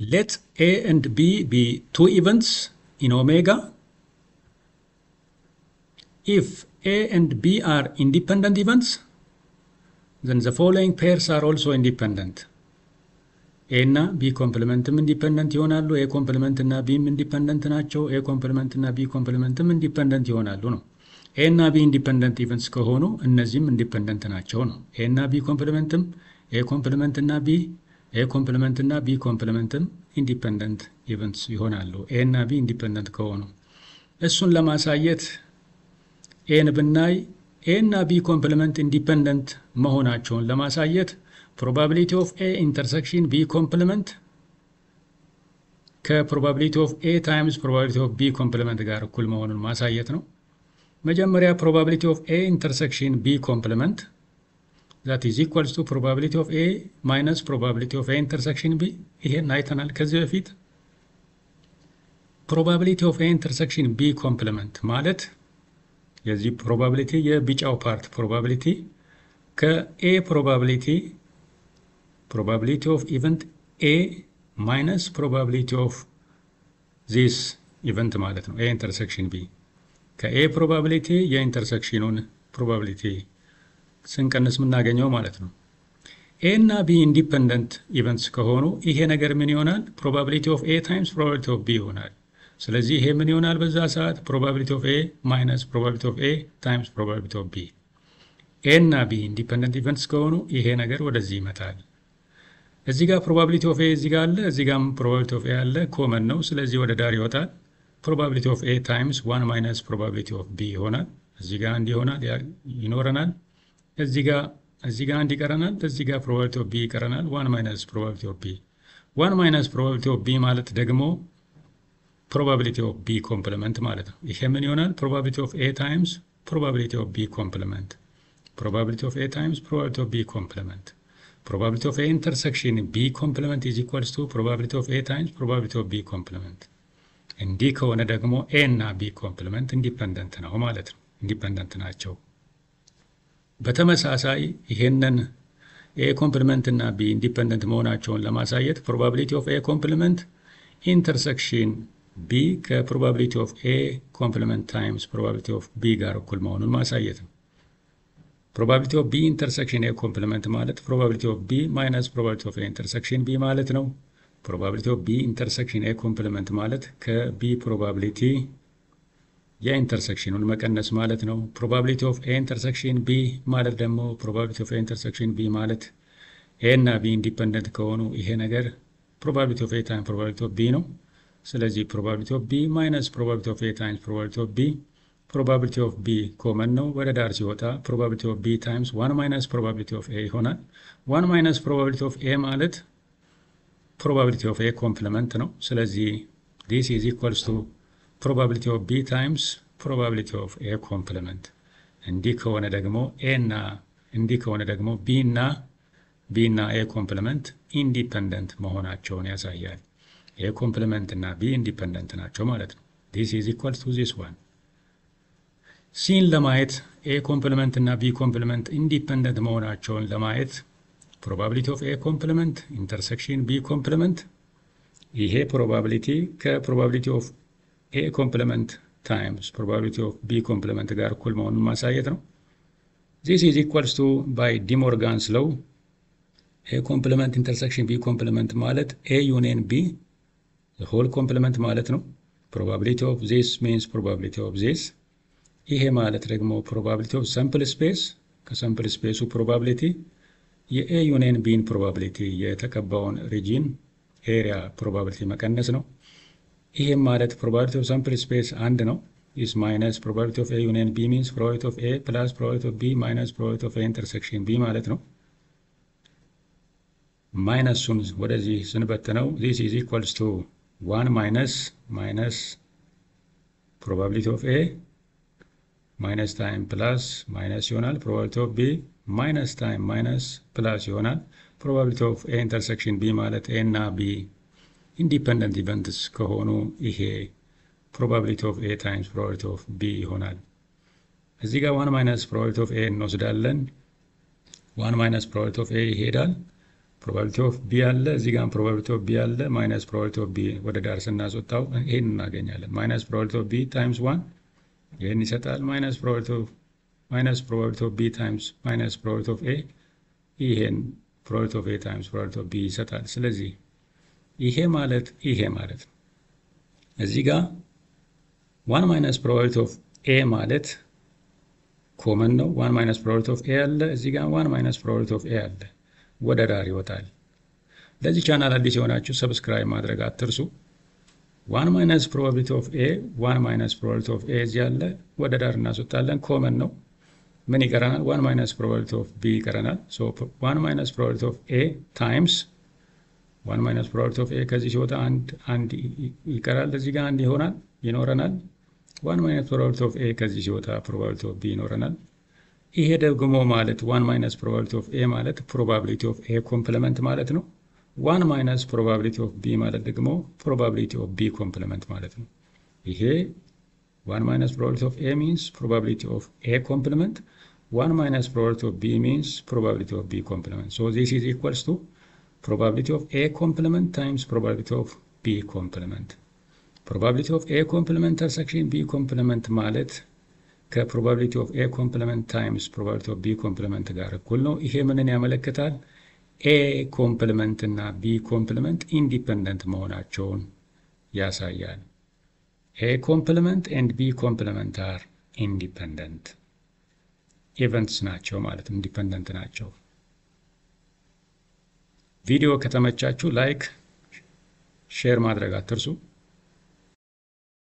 Let A and B be two events in omega. If A and B are independent events, then the following pairs are also independent. A እና B complement ም independent ይሆናሉ። A complement እና B ም independent ናቸው። A complement እና B complement ም independent ይሆናሉ ነው። A እና B independent events ከሆኑ እነዚህም independent ናቸው ነው። A እና B complement ም፣ A complement እና B፣ A complement እና B complement ም independent events ይሆናሉ፣ A እና B independent ከሆኑ። እሱን ለማሳየት A ን ብናይ፣ A እና B complement independent መሆናቸውን ለማሳየት probability of A intersection B complement ከ probability of A times probability of B complement ጋር እኩል መሆኑን ማሳየት ነው። መጀመሪያ probability of A intersection B complement, that is equals to probability of A minus probability of A intersection B። ይሄን አይተናል ከዚህ በፊት። Probability of A intersection B complement ማለት የዚህ probability፣ የቢጫው part probability ከ A probability, probability of event A minus probability of this event ማለት ነው። A intersection B ከ A probability የ intersection ኑን probability ስንቀንስ የምናገኘው ማለት ነው። A እና B independent events ከሆኑ ይሄ ነገር ምን ይሆናል? Probability of A times probability of B ይሆናል። ስለዚህ ይሄ ምን ይሆናል በዛ ሰዓት? Probability of A minus probability of A times probability of B። A እና B independent events ከሆኑ ይሄ ነገር ወደዚህ ይመጣል። እዚህ ጋር probability of A እዚህ ጋር አለ፣ እዚህ ጋርም probability of A አለ፣ common ነው። ስለዚህ ወደ ዳር ይወጣል። Probability of A times one minus probability of B ይሆናል። እዚህ ጋር አንድ ይሆናል ይኖረናል። እዚህ ጋር አንድ ይቀረናል። እዚህ ጋር probability of B ይቀረናል። One minus probability of B። One minus probability of B ማለት ደግሞ probability of B complement ማለት ነው። ይሄ ምን ይሆናል? Probability of A times probability of B complement። Probability of A times probability of B complement። Probability of A intersection B complement is equals to probability of A times probability of B complement። እንዲህ ከሆነ ደግሞ A እና B complement independent ነው ማለት ነው። Independent ናቸው። በተመሳሳይ ይሄንን A complement እና B independent መሆናቸውን ለማሳየት probability of A complement intersection B ከ probability of A complement times probability of B ጋር እኩል መሆኑን ማሳየት ነው። Probability of B intersection A complement ማለት probability of B minus probability of A intersection B ማለት ነው። Probability of B intersection A complement ማለት ከ B probability የ intersection ኑን መቀነስ ማለት ነው። Probability of A intersection B ማለት ደግሞ፣ probability of A intersection B ማለት A እና B independent ከሆኑ ይሄ ነገር probability of A times probability of B ነው። ስለዚህ probability of B minus probability of A times probability of B። Probability of B common ነው። ወደ ዳር ሲወጣ probability of B times one minus probability of A ይሆናል። One minus probability of A ማለት probability of A complement ነው። ስለዚህ this is equals to probability of B times probability of A complement። እንዲህ ከሆነ ደግሞ B እና A complement independent መሆናቸውን ያሳያል። A complement እና B independent ናቸው ማለት ነው። This is equal to this one። C ን ለማየት፣ A complement እና B complement independent መሆናቸውን ለማየት probability of A complement intersection B complement፣ ይሄ probability ከ probability of A complement times probability of B complement ጋር እኩል መሆኑን ማሳየት ነው። This is equals to, by De Morgan's law, A complement intersection B complement ማለት A union B whole complement ማለት ነው። Probability of this means probability of this። ይሄ ማለት ደግሞ probability of sample space፣ ከ sample space ኡ probability የ A union B ን probability፣ የተቀባውን region area probability መቀነስ ነው። ይሄም ማለት probability of sample space አንድ ነው፣ is minus probability of A union B means probability of A plus probability of B minus probability of A intersection B ማለት ነው። Minus ኡን ወደዚህ ስንበትነው this is equals to one minus probability of A minus time plus minus ይሆናል። Probability of B minus time minus plus ይሆናል። Probability of A intersection B ማለት A እና B independent events ከሆኑ ይሄ probability of A times probability of B ይሆናል። እዚህ ጋር one minus probability of A እንወስዳለን። One minus probability of A ይሄዳል። Probability of B አለ፣ እዚህ ጋር probability of B አለ። Minus probability of B ወደ ዳር ስናስወጣው ይሄን እናገኛለን። Minus probability of B times one ይህን ይሰጣል። Minus probability of B times minus probability of A ይሄን probability of A times probability of B ይሰጣል። ስለዚህ ይሄ ማለት ነው። እዚህ ጋር one minus probability of A ማለት common ነው። One minus probability of A አለ። እዚህ ጋር one minus probability of A አለ። ወደ ዳር ይወጣል። ለዚህ ቻናል አዲስ የሆናችሁ subscribe ማድረግ አትርሱ። One minus probability of A, one minus probability of A እዚህ አለ። ወደ ዳር እናስወጣለን። Common ነው። ምን ይቀረናል? One minus probability of B ይቀረናል። So one minus probability of A times one minus probability of A ከዚህ ሲወጣ አንድ አንድ ይቀራል። እዚህ ጋር አንድ ይሆናል ይኖረናል። One minus probability of A ከዚህ ሲወጣ probability of B ይኖረናል። ይሄ ደግሞ ማለት one minus probability of A ማለት probability of A complement ማለት ነው። One minus probability of B ማለት ደግሞ probability of B complement ማለት ነው። ይሄ one minus probability of A means probability of A complement, one minus probability of B means probability of B complement. So this is equals to probability of A complement times probability of B complement. Probability of A complement intersection B complement ማለት ከ probability of A complement times probability of B complement ጋር እኩል ነው። ይሄ ምንን ያመለክታል? A complement እና B complement independent መሆናቸውን ያሳያል። A complement and B complement are independent events ናቸው ማለት independent ናቸው። ቪዲዮ ከተመቻችሁ like፣ share ማድረግ አትርሱ።